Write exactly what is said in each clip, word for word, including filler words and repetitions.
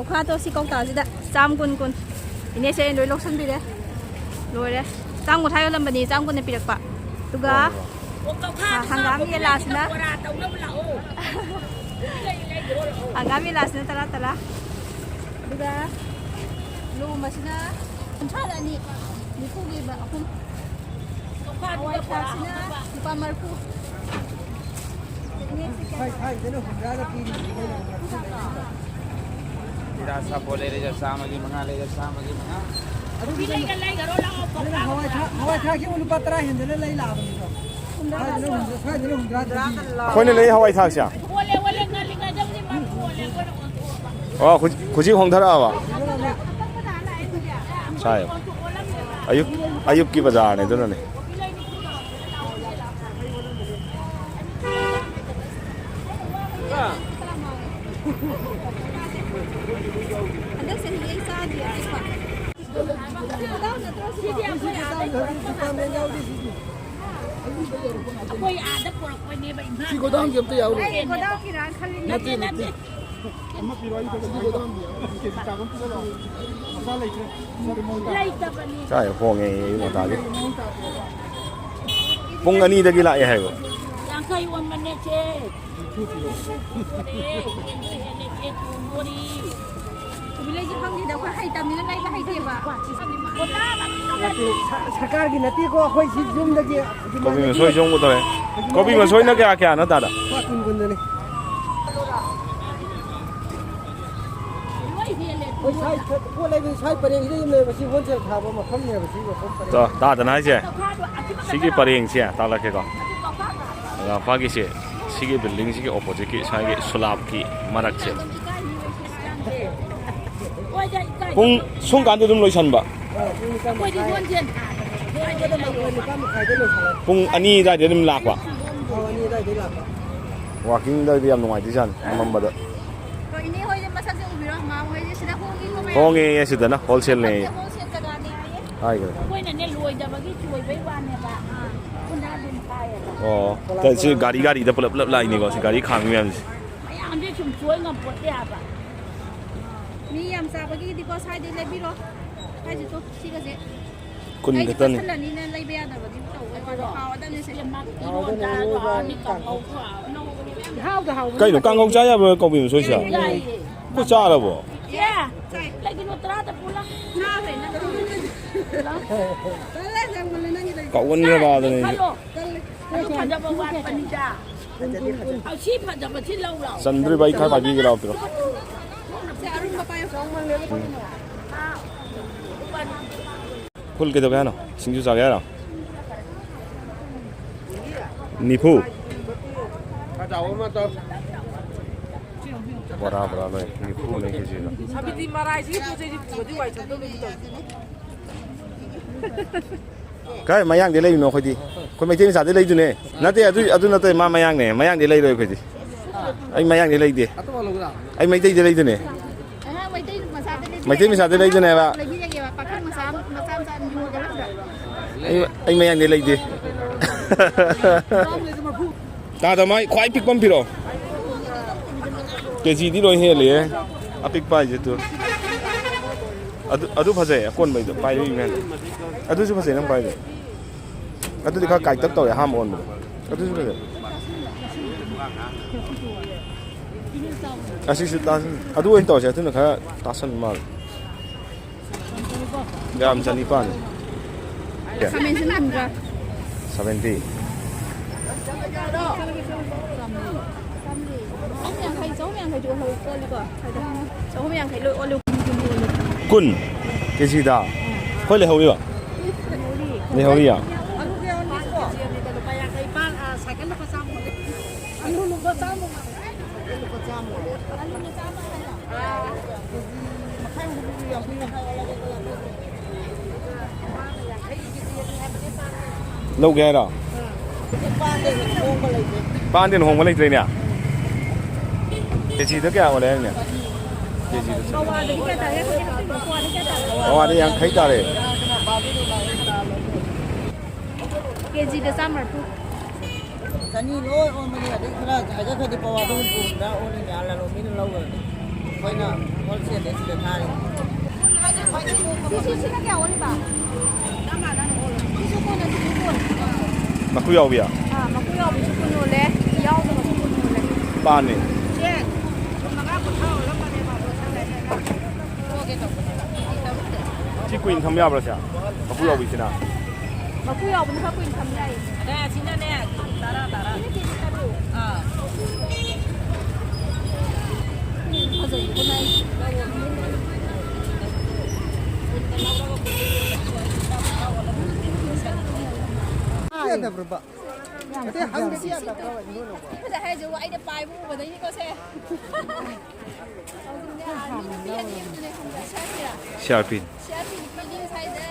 ꯈꯥꯗꯣ ꯁꯤ ꯀꯧꯇꯥꯁꯤꯗ ꯆꯥꯝ ꯀꯨꯟ ꯀꯨꯟ꯫ ꯏꯅꯦꯁꯦ ꯑꯩꯅ ꯂꯣꯏ ꯂꯧꯁꯟꯕꯤꯔꯦ꯫ ꯂꯣꯏꯔꯦ꯫ ꯆꯥꯝ ꯀꯨꯟꯊ꯭ꯔꯥ ꯌꯣꯜꯂꯝꯕꯅꯤ, ꯆꯥꯝ ꯀꯨꯟꯗ ꯄꯤꯔꯛꯄ꯫ ꯑꯗꯨꯒ, ꯑ, ꯍꯪꯒꯥꯝ ꯌꯦꯂꯥꯁꯤꯅ, ꯍꯪꯒꯥꯝ ꯌꯦꯂꯥꯁꯤꯅ ꯇꯔꯥ ꯇꯔꯥ꯫ ꯑꯗꯨꯒ ꯂꯣꯝꯕꯁꯤꯅ ꯀꯨꯟꯊ꯭ꯔꯥꯗ ꯑꯅꯤ, ꯅꯤꯐꯨꯒꯤ ꯑꯍꯨꯝ꯫ ꯍꯋꯥꯏ ꯊ꯭ꯔꯥꯛꯁꯤꯅ ꯂꯨꯄꯥ ꯃꯔꯤꯐꯨ꯫ ꯄꯤꯔꯥ ꯁꯥꯄꯣꯠ ꯂꯩꯔꯦ, ꯆꯥꯝꯃꯒꯤ ꯃꯉꯥ ꯂꯩꯔꯦ, ꯆꯥꯝꯃꯒꯤ ꯃꯉꯥ꯫ ꯑꯗꯨꯒꯤꯗꯣ ꯍꯋꯥꯏ ꯊ꯭ꯔꯥꯛ, ꯍꯋꯥꯏ ꯊ꯭ꯔꯥꯛꯁꯤꯕꯨ ꯂꯨꯄꯥ ꯇꯔꯥ ꯍꯦꯟꯗꯅ ꯂꯩ ꯂꯥꯛꯑꯕꯅꯤꯀꯣ꯫ ꯁ꯭ꯋꯥꯏꯗꯅ ꯍꯨꯝꯗ꯭ꯔꯥ, ꯁ꯭ꯋꯥꯏꯗꯅ ꯍꯨꯝꯗ꯭ꯔꯥ ꯄꯤ꯫ ꯑꯩꯈꯣꯏꯅ ꯂꯩ ꯍꯋꯥꯏ ꯊ꯭ꯔꯥꯛꯁꯦ꯫ ꯑꯣ, ꯍꯧꯖꯤꯛ, ꯍꯧꯖꯤꯛ ꯍꯣꯡꯊꯔꯛꯑꯕ? ꯁꯥꯏ꯫ ꯑꯌꯨꯛ, ꯑꯌꯨꯛꯀꯤ ꯕꯖꯥꯔꯅꯦ, ꯑꯗꯨꯅꯅꯦ꯫ ꯍꯟꯗꯛ ꯆꯍꯤ ꯑꯩ ꯆꯥꯗ꯭ꯔꯤ ꯑꯇꯦꯛꯄ꯫ ꯁꯤ ꯒꯣꯗꯥꯎꯟ ꯅꯠꯇ꯭ꯔꯣ ꯁꯤꯕꯣ? ꯑꯩꯈꯣꯏ ꯑꯥꯗ ꯄꯨꯔꯛꯄꯅꯦꯕ, ꯏꯝꯐꯥꯜ꯫ ꯁꯤ ꯒꯣꯗꯥꯎꯟꯒꯤ ꯑꯝꯇ ꯌꯥꯎꯔꯣꯏ꯫ ꯑꯩ ꯒꯣꯗꯥꯎꯟꯒꯤꯔꯥ ꯈꯜꯂꯤꯅꯦ꯫ ꯅꯠꯇꯦ, ꯅꯠꯇꯦ꯫ ꯑꯃ ꯄꯤꯔꯣ, ꯑꯩ ꯁꯤ ꯒꯣꯗꯥꯎꯟꯒꯤ ꯌꯥꯎꯔꯣꯏ꯫ ꯀꯦꯖꯤ ꯆꯥꯕ ꯑꯝꯇ ꯂꯧꯔꯣ꯫ ꯃꯆꯥ ꯂꯩꯇ꯭ꯔꯦ꯫ ꯂꯩꯇꯕꯅꯦ꯫ ꯀꯥꯏ ꯍꯣꯡꯉꯦ ꯑꯌꯨꯛ ꯉꯟꯇꯥꯒꯤ꯫ ꯄꯨꯡ ꯑꯅꯤꯗꯒꯤ ꯂꯥꯛꯑꯦ ꯍꯥꯏꯕ꯫ ꯌꯥꯡꯈꯩ ꯑꯣꯟꯕꯅꯦ ꯆꯦ꯫ ꯀꯣꯕꯤ ꯂꯩꯁꯦ ꯈꯪꯗꯦꯗ, ꯑꯩꯈꯣꯏ ꯍꯩꯇꯕꯅꯤꯅ ꯂꯩꯕ ꯍꯩꯇꯦꯕ꯫ ꯅꯠꯇꯦ, ꯁ-, ꯁꯔꯀꯥꯔꯒꯤ ꯅꯠꯇꯦꯀꯣ, ꯑꯩꯈꯣꯏ ꯁꯤ ꯌꯨꯝꯗꯒꯤ ꯀꯣꯕꯤ ꯃꯁꯣꯏꯁꯨ ꯑꯃꯨꯛ ꯇꯧꯔꯦ꯫ ꯀꯣꯕꯤ ꯃꯁꯣꯏꯅ ꯀꯌꯥ ꯀꯌꯥꯅꯣ, ꯇꯥꯗ? ꯂꯨꯄꯥ ꯀꯨꯟ ꯀꯨꯟꯗꯅꯤ꯫ ꯑꯩꯈꯣꯏ ꯁ꯭ꯋꯥꯏ ꯄꯣꯠ ꯂꯩꯕꯁꯤ ꯁ꯭ꯋꯥꯏ ꯄꯔꯦꯡꯁꯤꯗ ꯑꯗꯨꯝ ꯂꯩꯕ, ꯁꯤ ꯍꯣꯜꯁꯦꯜ ꯊꯥꯕ ꯃꯐꯝꯅꯦꯕ, ꯁꯤ ꯃꯐꯝ ꯄꯔꯦꯡ꯫ ꯇꯣ, ꯇꯥꯗꯅ ꯍꯥꯏꯁꯦ? ꯁꯤꯒꯤ ꯄꯔꯦꯡꯁꯦ ꯇꯥꯛꯂꯛꯀꯦꯀꯣ꯫ ꯑꯗ ꯃꯄꯥꯒꯤꯁꯦ ꯁꯤꯒꯤ ꯕꯤꯜꯗꯤꯡꯁꯤꯒꯤ ꯑꯣꯄꯣꯖꯤꯠꯀꯤ ꯁ꯭ꯋꯥꯏꯒꯤ ꯁꯨꯂꯥꯞꯀꯤ ꯃꯔꯛꯁꯦ꯫ ꯄꯨꯡ ꯁꯨꯝ ꯀꯥꯟꯗ ꯑꯗꯨꯝ ꯂꯣꯏꯁꯟꯕ? ꯑꯩꯈꯣꯏꯗꯤ ꯍꯣꯜꯁꯦꯜ ꯊꯥꯕꯅꯦ꯫ ꯄꯨꯡ ꯑꯅꯤ ꯑꯗꯨꯋꯥꯏꯗ ꯑꯗꯨꯝ ꯂꯥꯛꯄ? ꯑꯧ, ꯑꯅꯤ ꯑꯗꯨꯋꯥꯏꯗꯩ ꯂꯥꯛꯄ꯫ ꯋꯥꯀꯤꯡꯗꯗꯤ ꯌꯥꯝ ꯅꯨꯡꯉꯥꯏꯗꯣꯏꯖꯥꯠꯅꯤ, ꯑꯃꯝꯕꯗ꯫ ꯍꯣꯏ, ꯏꯅꯦ ꯍꯣꯏꯁꯦ ꯃꯁꯛꯁꯦ ꯎꯕꯤꯔꯣ? ꯃꯥ ꯍꯣꯏꯁꯦ ꯁꯤꯗ ꯍꯣꯡꯉꯤꯀꯣ ꯃꯌꯥꯝ꯫ ꯍꯣꯡꯉꯦꯌꯦ, ꯁꯤꯗꯅ ꯍꯣꯜꯁꯦꯜꯅꯦꯌꯦ꯫ ꯍꯣꯜꯁꯦꯜ ꯖꯒꯥꯅꯦꯌꯦ꯫ ꯍꯥꯏꯈ꯭ꯔꯦ꯫ ꯑꯩꯈꯣꯏꯅꯅꯦ ꯂꯣꯏꯗꯕꯒꯤ ꯆꯣꯏꯕꯩ ꯋꯥꯅꯦꯕ꯫ ꯑꯥ꯫ ꯄꯨꯟꯅ ꯑꯗꯨꯝ ꯊꯥꯏꯌꯦꯕ꯫ ꯑꯣ, ꯁꯤ ꯒꯥꯔꯤ, ꯒꯥꯔꯤꯗ ꯄꯨꯂꯞ, ꯄꯨꯂꯞ ꯂꯥꯛꯏꯅꯦꯀꯣ, ꯁꯤ ꯒꯥꯔꯤ ꯈꯥꯝꯃꯤ ꯃꯌꯥꯝꯁꯦ꯫ ꯃꯌꯥꯝꯁꯦ ꯁꯨꯝ ꯆꯣꯏ ꯉꯝꯄꯣꯠꯇꯦ ꯍꯥꯏꯕ꯫ ꯃꯤ ꯌꯥꯝ ꯆꯥꯕꯒꯤꯗꯤꯀꯣ ꯁ꯭ꯋꯥꯏꯗꯩ ꯂꯩꯕꯤꯔꯣ꯫ ꯁ꯭ꯋꯥꯏꯁꯤꯁꯨ ꯁꯤꯒꯁꯦ꯫ ꯀꯨꯟ ꯑꯩꯗꯤ ꯈꯛꯇꯅꯤ꯫ ꯄꯠꯁꯜꯂꯅꯤꯅ ꯂꯩꯕ ꯌꯥꯗꯕꯗꯤ ꯇꯧꯕ ꯃꯥꯜꯂꯦ꯫ ꯍꯥꯎꯔꯗꯕꯅꯦ ꯁꯦ꯫ ꯏꯔꯣꯟꯕ ꯆꯥꯔꯁꯨ ꯍꯥꯎꯔꯅꯤ, ꯀꯥꯡꯍꯧꯁꯨ ꯍꯥꯎꯔꯅꯤ꯫ ꯏꯍꯥꯎꯗ ꯍꯥꯎꯕꯅꯤ꯫ ꯀꯩꯅꯣ, ꯀꯥꯡꯍꯧ ꯆꯥ ꯌꯥꯕ꯭ꯔꯣ ꯀꯧꯕꯤ ꯃꯁꯣꯏꯁꯦ? ꯌꯥꯏꯌꯦ꯫ ꯑꯩꯈꯣꯏ ꯆꯥꯔꯕꯣ? ꯆꯦ, ꯆꯥꯏ꯫ ꯀꯩꯒꯤꯅꯣ ꯇꯔꯥꯗ ꯄꯨꯂꯞ? ꯉꯥꯈꯩ ꯅꯠꯇ꯭ꯔꯣ? ꯇꯜꯂꯦ, ꯅꯪ ꯃꯨꯜꯂꯦ, ꯅꯪꯒꯤ ꯂꯩ꯫ ꯀꯥꯎꯒꯟꯈ꯭ꯔꯕ ꯑꯗꯨꯅ ꯑꯩꯁꯦ꯫ ꯈꯜꯂꯣ꯫ ꯑꯗꯨ ꯐꯖꯕ ꯋꯥꯠꯄꯅꯤꯗ꯫ ꯑ, ꯁꯤ ꯐꯖꯕꯁꯤ ꯂꯧ ꯂꯥꯎ꯫ ꯆꯟꯗ꯭ꯔꯤꯕ ꯑꯩ ꯈꯔ ꯄꯥꯏꯕꯤꯒꯦ ꯂꯥꯎ, ꯄꯤꯔꯛꯑꯣ꯫ ꯁꯦ, ꯑꯔꯨꯝꯕ ꯄꯥꯏꯌꯣ꯫ ꯐꯨꯜ ꯀꯩꯗꯧꯒꯦ ꯍꯥꯏꯅꯣ? ꯁꯤꯡꯖꯨ ꯆꯥꯒꯦ ꯍꯥꯏꯔꯣ? ꯅꯤꯐꯨ꯫ ꯕꯣꯔꯥ, ꯕꯣꯔꯥ ꯂꯣꯏ꯫ ꯅꯤꯐꯨꯅꯦ ꯀꯦꯖꯤꯗ꯫ ꯁꯥꯕꯤꯗꯤ ꯃꯔꯥꯏꯁꯤꯒꯤ ꯄꯣꯠ ꯆꯩꯁꯤ ꯄꯨꯔꯗꯤ ꯋꯥꯏ ꯁꯪꯗꯧꯅꯦ꯫ ꯀꯥꯏ ꯃꯌꯥꯡꯗꯩ ꯂꯩꯔꯤꯅꯣ ꯑꯩꯈꯣꯏꯗꯤ? ꯑꯩꯈꯣꯏ ꯃꯩꯇꯩ ꯃꯆꯥꯗꯩ ꯂꯩꯗꯨꯅꯦ꯫ ꯅꯠꯇꯦ, ꯑꯗꯨ, ꯑꯗꯨ ꯅꯠꯇꯦ, ꯃꯥ ꯃꯌꯥꯡꯅꯦ꯫ ꯃꯌꯥꯡꯗꯩ ꯂꯩꯔꯣꯏ ꯑꯩꯈꯣꯏꯗꯤ꯫ ꯑꯩ ꯃꯌꯥꯡꯗꯩ ꯂꯩꯗꯦ꯫ ꯑꯩ ꯃꯩꯇꯩꯗꯩ ꯂꯩꯗꯨꯅꯦ꯫ ꯑꯍꯥ, ꯃꯩꯇꯩ ꯃꯆꯥꯗ ꯂꯩꯕꯤꯔꯒꯦ꯫ ꯃꯩꯇꯩ ꯃꯆꯥꯗ ꯂꯩꯗꯨꯅꯦ ꯍꯥꯏꯕ꯫ ꯂꯩꯕꯤꯔꯒꯦꯕ, ꯄꯥꯈꯪ ꯃꯆꯥ, ꯃꯆꯥ ꯃꯆꯥ ꯌꯣꯟꯒꯗꯕꯗ꯫ ꯑꯩ, ꯑꯩ ꯃꯌꯥꯡꯗꯩ ꯂꯩꯗꯦ꯫ ꯇꯥꯗ ꯃꯥꯏ ꯈ꯭ꯋꯥꯏ ꯄꯤꯛꯄ ꯑꯃ ꯄꯤꯔꯛꯑꯣ꯫ ꯀꯦꯖꯤꯗꯤ ꯂꯣꯏ ꯍꯦꯜꯂꯤꯍꯦ꯫ ꯑꯄꯤꯛꯄ ꯍꯥꯏꯁꯦ ꯇꯨ꯫ ꯑꯗꯨ, ꯑꯗꯨ ꯐꯖꯩ, ꯑꯀꯣꯟꯕꯩꯗꯣ ꯄꯥꯏꯕ ꯏꯃꯦꯟ꯫ ꯑꯗꯨꯁꯨ ꯐꯖꯩ ꯅꯪ ꯄꯥꯏꯗꯣ꯫ ꯑꯗꯨꯗꯤ ꯈꯔ ꯀꯥꯏꯇꯛ ꯇꯧꯋꯦ ꯑꯍꯥꯟꯕ ꯑꯣꯟꯕꯗꯣ꯫ ꯑꯗꯨꯁꯨ ꯐꯖꯩ꯫ ꯑꯁꯤꯁꯨ ꯇꯥꯁꯟ-, ꯑꯗꯨ ꯑꯣꯏꯅ ꯇꯧꯔꯁꯦ, ꯑꯗꯨꯅ ꯈꯔ ꯇꯥꯁꯟꯕ ꯃꯥꯜꯂꯦ꯫ ꯒ꯭ꯔꯥꯝ ꯆꯅꯤꯄꯥꯟ꯫ ꯈꯥꯃꯦꯟꯁꯤꯟ ꯍꯨꯝꯗ꯭ꯔꯥ꯫ ꯁꯚꯦꯟꯇꯤ꯫ ꯆꯍꯨꯝ ꯌꯥꯡꯈꯩ, ꯆꯍꯨꯝ ꯌꯥꯡꯈꯩꯗꯤ ꯑꯣꯜꯍꯧ-, ꯑꯣꯜꯂꯤꯀꯣ꯫ ꯆꯍꯨꯝ ꯌꯥꯡꯈꯩ ꯂꯣꯏ ꯑꯣꯜꯂꯨ꯫ ꯀꯨꯟ ꯀꯦꯖꯤꯗ꯫ ꯑꯩꯈꯣꯏ ꯂꯩꯍꯧꯔꯤꯕ? ꯂꯩꯍꯧꯔꯤꯌꯥ? ꯑꯂꯨ ꯀꯌꯥ ꯑꯣꯟꯕꯤꯁꯤꯕꯣ? ꯂꯨꯄꯥ ꯌꯥꯡꯈꯩ ꯄꯥꯟ, ꯑ, ꯁꯥꯏꯀꯜ ꯂꯨꯄꯥ ꯆꯥꯝꯃ ꯑꯣꯜꯂꯦ꯫ ꯑꯂꯨ ꯂꯨꯄꯥ ꯆꯥꯝꯃ꯫ ꯂꯧꯒꯦ ꯍꯥꯏꯔꯣ? ꯄꯥꯟꯗꯦ ꯍꯣꯡꯕ ꯂꯩꯇ꯭ꯔꯦꯅꯦ꯫ ꯀꯦꯖꯤꯗ ꯀꯌꯥ ꯑꯣꯜꯂꯦ ꯍꯥꯏꯅꯦ? ꯀꯦꯖꯤꯗ ꯆꯠꯂꯦ꯫ ꯄꯋꯥꯗꯗꯤ ꯀꯌꯥ ꯇꯥꯔꯦ? ꯄꯋꯥꯗ ꯌꯥꯡꯈꯩ ꯇꯥꯔꯦ꯫ ꯀꯦꯖꯤꯗ ꯆꯥꯝꯃ ꯃꯔꯤꯐꯨ꯫ ꯆꯅꯤ ꯂꯣꯏ ꯑꯣꯟꯕꯅꯤ꯫ ꯑꯗꯩ ꯈꯔ ꯍꯥꯏꯒꯠꯈ꯭ꯔꯗꯤ ꯄꯋꯥꯗ ꯍꯨꯝꯐꯨ ꯍꯨꯝꯗ꯭ꯔꯥ ꯑꯣꯜꯂꯤꯅꯦ, ꯑꯥ ꯂꯂꯣꯟꯕꯤꯅ ꯂꯧꯈ꯭ꯔꯗꯤ꯫ ꯑꯩꯈꯣꯏꯅ ꯍꯣꯜꯁꯦꯜꯗ ꯁꯤꯗ ꯊꯥꯔꯤꯅꯤ꯫ ꯁꯤ, ꯁꯤ, ꯁꯤꯅ ꯀꯌꯥ ꯑꯣꯜꯂꯤꯕ? ꯁꯤꯁꯨ ꯀꯣꯟꯅ ꯁꯤꯁꯨ ꯀꯣꯟꯅ꯫ ꯃꯀꯨ ꯌꯥꯎꯕꯤꯌꯥ? ꯑꯥ, ꯃꯀꯨ ꯌꯥꯎꯕꯤꯁꯨ ꯀꯨꯟ ꯑꯣꯜꯂꯦ, ꯌꯥꯎꯗꯕꯁꯨ ꯀꯨꯟ ꯑꯣꯜꯂꯦ꯫ ꯄꯥꯟꯅꯤ꯫ ꯆꯦ, ꯀꯨꯟ ꯃꯉꯥ, ꯀꯨꯟꯊ꯭ꯔꯥ ꯑꯣꯜꯂꯝꯕꯅꯦꯕ, ꯑꯗꯣ ꯁꯤ ꯂꯩꯔꯦꯅ꯫ ꯁꯤ ꯀꯨꯏꯅ ꯊꯝ ꯌꯥꯕ꯭ꯔꯥ ꯁꯦ? ꯃꯀꯨ ꯌꯥꯎꯕꯤꯁꯤꯅ? ꯃꯀꯨ ꯌꯥꯎꯕꯅ ꯈꯔ ꯀꯨꯏꯅ ꯊꯝ ꯌꯥꯏꯌꯦ꯫ ꯑꯗ ꯑꯁꯤꯅꯅꯦ, ꯇꯔꯥ, ꯇꯔꯥ꯫ ꯁꯤꯅ ꯀꯦꯖꯤ ꯇꯔꯨꯛ꯫ ꯑꯥ꯫ ꯐꯖꯩꯌꯦ, ꯀꯅꯥ? ꯌꯥꯗꯕ꯭ꯔꯕ? ꯑꯇꯩ ꯍꯪꯕꯗꯤ ꯌꯥꯗꯕ꯭ꯔꯕ? ꯐꯖ ꯍꯥꯏꯁꯦ, ꯑꯩꯅ ꯄꯥꯏꯕ ꯎꯕꯗꯩꯅꯤꯀꯣ ꯁꯦ꯫ ꯍꯧꯖꯤꯛꯅꯦ, ꯃꯤ ꯅꯨꯄꯤ ꯑꯅꯤ ꯑꯃꯁꯨꯅꯦ ꯈꯪꯕ꯭ꯔꯥ? C R P. C R P. C R P ꯅꯨꯄꯤ ꯑꯅꯤ ꯉꯁꯥꯏꯗ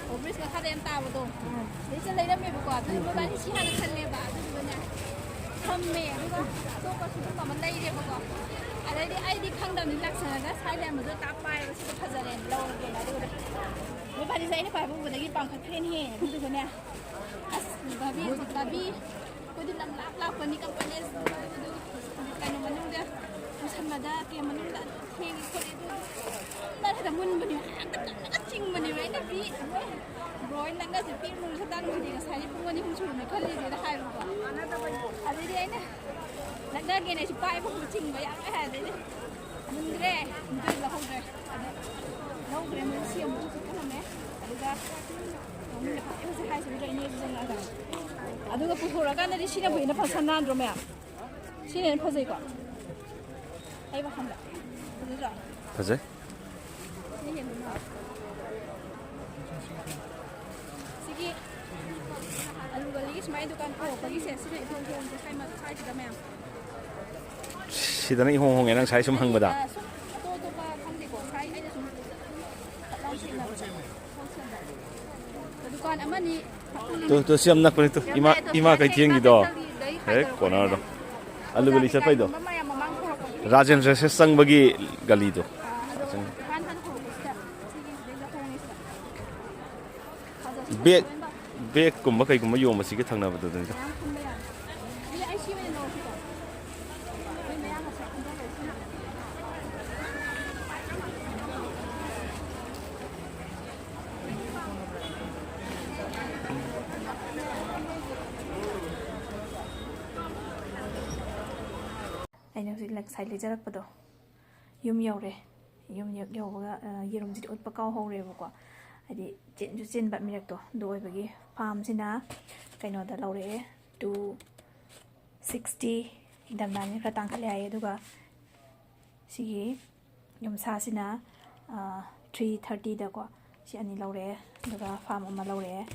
ꯑꯣ ꯕ꯭ꯔꯤꯖ ꯃꯈꯥꯗ ꯌꯥꯝ ꯇꯥꯕꯗꯣ꯫ ꯁꯤꯗꯩꯁꯤꯗ ꯂꯩꯔꯝꯃꯦꯕꯀꯣ꯫ ꯑꯗꯨ ꯃꯕꯥꯅꯤ ꯁꯤ ꯍꯥꯟꯅ ꯈꯜꯂꯦꯕ꯫ ꯑꯗꯨꯗꯨꯒꯅꯦ ꯊꯝꯃꯦ꯫ ꯑꯗꯨꯒ ꯑꯇꯣꯞꯄ ꯁꯤꯒꯨꯝꯕ ꯑꯃ ꯂꯩꯔꯦꯕꯀꯣ꯫ ꯑꯗꯩꯗꯤ ꯑꯩꯗꯤ ꯈꯪꯗꯕꯅꯤ ꯂꯥꯛꯁꯜꯂꯒ ꯁ꯭ꯋꯥꯏ ꯂꯩꯔꯝꯕꯗꯣ ꯇꯥꯞ ꯄꯥꯏꯔꯒ ꯁꯤꯗ ꯐꯖꯔꯦꯅ ꯂꯧꯔꯒꯦꯅ꯫ ꯑꯗꯨꯒꯗꯤ ꯃꯕꯥꯅꯤꯁꯦ ꯑꯩꯅ ꯄꯥꯏꯕ ꯎꯕꯗꯒꯤ ꯄꯥꯝꯈꯠꯈ꯭ꯔꯦꯅꯦꯍꯦ꯫ ꯑꯗꯨꯗꯨꯒꯅꯦ ꯑꯁ ꯚꯥꯕꯤ, ꯚꯥꯕꯤ, ꯑꯩꯈꯣꯏꯗꯤ ꯂꯝ ꯂꯥꯞ ꯂꯥꯞꯄꯅꯤ, ꯀꯝꯄꯅꯤ ꯀꯩꯅꯣ ꯃꯅꯨꯡꯗ ꯄꯨꯁꯟꯕꯗ ꯀꯦꯝ ꯃꯅꯨꯡꯗ ꯊꯦꯡꯉꯤ ꯈꯣꯠꯂꯤ ꯑꯗꯨ ꯃꯔꯛꯇ ꯃꯨꯟꯕꯅꯦ, ꯍꯦꯛꯇ ꯀꯜꯂꯒ ꯆꯤꯡꯕꯅꯦꯕ꯫ ꯑꯩꯅ ꯚꯤ, ꯃꯣꯏ ꯕ꯭ꯔꯣ ꯍꯣꯏ ꯅꯛꯅꯁꯦ ꯄꯤꯔꯨꯅꯨ ꯁꯇꯥꯟ ꯃꯣꯏꯗꯤ ꯉꯁꯥꯏꯗꯤ ꯄꯨꯡ ꯑꯅꯤ ꯑꯍꯨꯝ ꯁꯨꯔꯝꯃꯦ ꯈꯜꯂꯤꯁꯦꯅ ꯍꯥꯏꯕꯀꯣ꯫ ꯑꯗꯩꯗꯤ ꯑꯩꯅ ꯅꯛꯅꯒꯦꯅ ꯑꯩꯁꯨ ꯄꯥꯏꯕ ꯍꯧꯔ ꯆꯤꯡꯕ ꯌꯥꯔꯣꯏ ꯍꯥꯏ꯫ ꯑꯗꯩꯗꯤ ꯃꯨꯟꯈ꯭ꯔꯦ, ꯃꯨꯟꯈ꯭ꯔꯦ, ꯂꯧꯍꯧꯗ꯭ꯔꯦ꯫ ꯑꯗ ꯂꯧꯈ꯭ꯔꯦ, ꯃꯣꯏ ꯁꯤ ꯑꯃꯨꯛ ꯍꯧꯖꯤꯛ ꯊꯝꯃꯝꯃꯦ꯫ ꯑꯗꯨꯒ ꯃꯣꯏꯅ ꯐꯖꯩ ꯐꯖꯩ ꯍꯥꯏꯁꯤꯕꯨ ꯏꯅꯦꯁꯨ ꯆꯪꯉꯛꯑꯒ꯫ ꯑꯗꯨꯒ ꯄꯨꯊꯣꯔꯛꯑꯀꯥꯟꯗꯗꯤ ꯁꯤꯅꯕꯨ ꯍꯦꯟꯅ ꯐꯖ ꯁꯝ ꯅꯥꯟꯗ꯭ꯔꯣ ꯃꯌꯥꯝ? ꯁꯤꯅ ꯍꯦꯟꯅ ꯐꯖꯩꯀꯣ? ꯑꯩ ꯋꯥꯈꯜꯗ꯫ ꯐꯖꯗ꯭ꯔꯣ? ꯐꯖꯩ꯫ ꯁꯤꯅ ꯍꯦꯟꯅ ꯅꯥꯟ-, ꯁꯤꯒꯤ ꯑꯂꯨ ꯒꯂꯤꯒꯤ ꯁꯨꯃꯥꯏꯅ ꯗꯨꯀꯥꯟ ꯍꯧꯔꯛꯄꯒꯤꯁꯦ, ꯁꯤꯅ ꯏꯍꯣꯡ ꯍꯣꯡꯉꯦ ꯁ꯭ꯋꯥꯏ ꯃ-, ꯁ꯭ꯋꯥꯏꯁꯤꯗ ꯃꯌꯥꯝ꯫ ꯁꯤꯗꯅ ꯏꯍꯣꯡ ꯍꯣꯡꯉꯦ ꯅꯪ ꯉꯁꯥꯏ ꯁꯨꯝ ꯍꯪꯕꯗ꯫ ꯑ, ꯁꯨꯝ ꯑꯇꯣꯞ ꯑꯇꯣꯞꯄ ꯈꯪꯗꯦꯀꯣ, ꯁ꯭ꯋꯥꯏ ꯑꯩꯅ ꯁꯨꯝ ꯐꯠ ꯂꯥꯎ ꯊꯦꯡꯅꯕꯁꯦ꯫ ꯗꯨꯀꯥꯟ ꯑꯃꯅꯤ ꯇꯨ, ꯇꯨ, ꯁꯤ ꯌꯥꯝ ꯅꯛꯄꯅꯤ, ꯇꯨ, ꯏꯃꯥ, ꯏꯃꯥ ꯀꯩꯊꯦꯜꯒꯤꯗꯣ꯫ ꯍꯦꯛ ꯀꯣꯅꯔꯗꯣ꯫ ꯑꯂꯨ ꯒꯂꯤ ꯆꯠꯄꯩꯗꯣ꯫ ꯔꯥꯖꯦꯟꯗ꯭ꯔ ꯁꯦ ꯆꯪꯕꯒꯤ ꯒꯂꯤꯗꯣ꯫ ꯕꯦꯛ, ꯕꯦꯛꯀꯨꯝꯕ ꯀꯩꯒꯨꯝꯕ ꯌꯣꯟꯕꯁꯤꯒꯤ ꯊꯪꯅꯕꯗꯨꯗꯅꯤꯗ꯫ ꯉꯁꯥꯏ ꯂꯩꯖꯔꯛꯄꯗꯣ ꯌꯨꯝ ꯌꯧꯔꯦ꯫ ꯌꯨꯝ ꯌꯧ- ꯌꯧꯕꯒ, ꯑ, ꯌꯦꯔꯨꯝꯁꯤꯗꯤ ꯎꯠꯄ ꯀꯥꯎꯍꯧꯔꯦꯕꯀꯣ꯫ ꯍꯥꯏꯗꯤ ꯆꯤꯟꯁꯨ ꯆꯤꯟꯕ ꯃꯤꯔꯛꯇꯣ ꯑꯗꯨ ꯑꯣꯏꯕꯒꯤ꯫ ꯐꯥꯔꯝꯁꯤꯅ ꯀꯩꯅꯣꯗ ꯂꯧꯔꯛꯑꯦ, two sixty, ꯏꯪꯊꯝꯊꯥꯅꯤ ꯈꯔ ꯇꯥꯡꯈꯠꯂꯦ ꯍꯥꯏꯌꯦ꯫ ꯑꯗꯨꯒ ꯁꯤꯒꯤ ꯌꯨꯝꯁꯥꯁꯤꯅ, ꯑ, three thirty-ꯗꯀꯣ꯫ ꯁꯤ ꯑꯅꯤ ꯂꯧꯔꯛꯑꯦ꯫ ꯑꯗꯨꯒ ꯐꯥꯔꯝ ꯑꯃ ꯂꯧꯔꯛꯑꯦ꯫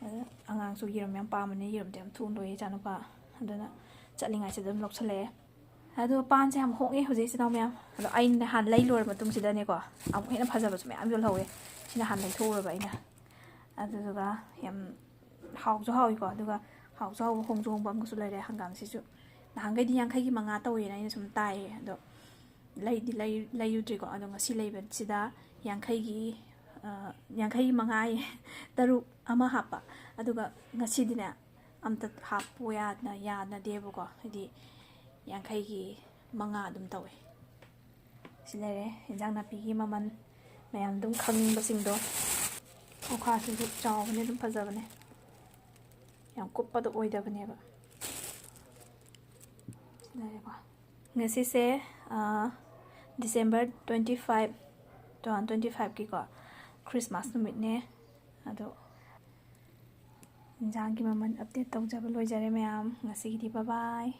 ꯑꯗ ꯑꯉꯥꯡꯁꯨ ꯌꯦꯔꯨꯝ ꯌꯥꯝ ꯄꯥꯝꯕꯅꯦ, ꯌꯦꯔꯨꯝꯗꯤ ꯌꯥꯝ ꯊꯨꯅ ꯂꯣꯏꯌꯦ ꯏꯆꯥꯅꯨꯄꯥ꯫ ꯑꯗꯨꯅ ꯆꯠꯂꯤꯉꯩꯁꯤꯗ ꯑꯗꯨꯝ ꯂꯧꯁꯜꯂꯛꯑꯦ꯫ ꯑꯗꯣ ꯄꯥꯟꯁꯦ ꯌꯥꯝ ꯍꯣꯡꯉꯦ ꯍꯧꯖꯤꯛ, ꯏꯆꯤꯟ ꯏꯅꯥꯎ ꯃꯌꯥꯝ꯫ ꯑꯗꯣ ꯑꯩꯅ ꯍꯥꯟꯅ ꯂꯩ ꯂꯣꯏꯔ ꯃꯇꯨꯡꯁꯤꯗꯅꯦꯀꯣ, ꯑꯃꯨꯛ ꯍꯦꯟꯅ ꯐꯖꯕꯁꯨ ꯃꯌꯥꯝ ꯌꯣꯜꯍꯧꯋꯦ꯫ ꯁꯤꯅ ꯍꯥꯟꯅ ꯂꯩꯊꯣꯛꯎꯔꯕ ꯑꯩꯅ꯫ ꯑꯗꯨꯗꯨꯒ ꯌꯥꯝ ꯍꯥꯎꯁꯨ ꯍꯥꯎꯏꯀꯣ꯫ ꯑꯗꯨꯒ ꯍꯥꯎꯁꯨ ꯍꯥꯎꯕ, ꯍꯣꯡꯁꯨ ꯍꯣꯡꯕ ꯑꯃꯒꯁꯨ ꯂꯩꯔꯦ꯫ ꯍꯪꯒꯥꯝꯁꯤꯁꯨ ꯅꯍꯥꯟꯈꯩꯗꯤ ꯌꯥꯡꯈꯩꯒꯤ ꯃꯉꯥ ꯇꯧꯋꯦꯅ ꯑꯩꯅ ꯁꯨꯝ ꯇꯥꯏꯌꯦ꯫ ꯑꯗꯣ ꯂꯩꯗꯤ ꯂꯩ-, ꯂꯩꯔꯨꯗ꯭ꯔꯤꯀꯣ꯫ ꯑꯗꯣ ꯉꯁꯤ ꯂꯩꯕꯁꯤꯗ ꯌꯥꯡꯈꯩꯒꯤ, ꯑ, ꯌꯥꯡꯈꯩꯒꯤ ꯃꯉꯥ ꯍꯥꯏꯌꯦ, ꯇꯔꯨꯛ ꯑꯃ ꯍꯥꯞꯄ꯫ ꯑꯗꯨꯒ ꯉꯁꯤꯗꯤꯅꯦ, ꯑꯝꯇ ꯍꯥꯞꯄꯨ ꯌꯥꯅ-, ꯌꯥꯅꯗꯦꯕꯀꯣ꯫ ꯍꯥꯏꯗꯤ ꯌꯥꯡꯈꯩꯒꯤ ꯃꯉꯥ ꯑꯗꯨꯝ ꯇꯧꯋꯦ꯫ ꯁꯤ ꯂꯩꯔꯦ, ꯏꯟꯖꯥꯡ ꯅꯥꯄꯤꯒꯤ ꯃꯃꯜ ꯃꯌꯥꯝ ꯑꯗꯨꯝ ꯈꯪꯅꯤꯡꯕꯁꯤꯡꯗꯣ꯫ ꯑꯣꯈꯥꯁꯤꯁꯨ ꯆꯥꯎꯕꯅꯦ, ꯑꯗꯨꯝ ꯐꯖꯕꯅꯦ, ꯌꯥꯝ ꯀꯨꯞꯄꯗꯣ ꯑꯣꯏꯗꯕꯅꯦꯕ꯫ ꯁꯤ ꯂꯩꯔꯦꯀꯣ꯫ ꯉꯁꯤꯁꯦ, ꯑ, December twenty five, two thousand twenty five-ꯀꯤꯀꯣ, Christmas ꯅꯨꯃꯤꯠꯅꯦ꯫ ꯑꯗꯣ ꯏꯟꯖꯥꯡꯒꯤ ꯃꯃꯜ update ꯇꯧꯖꯕ ꯂꯣꯏꯖꯔꯦ ꯃꯌꯥꯝ꯫ ꯉꯁꯤꯒꯤꯗꯤ bye bye꯫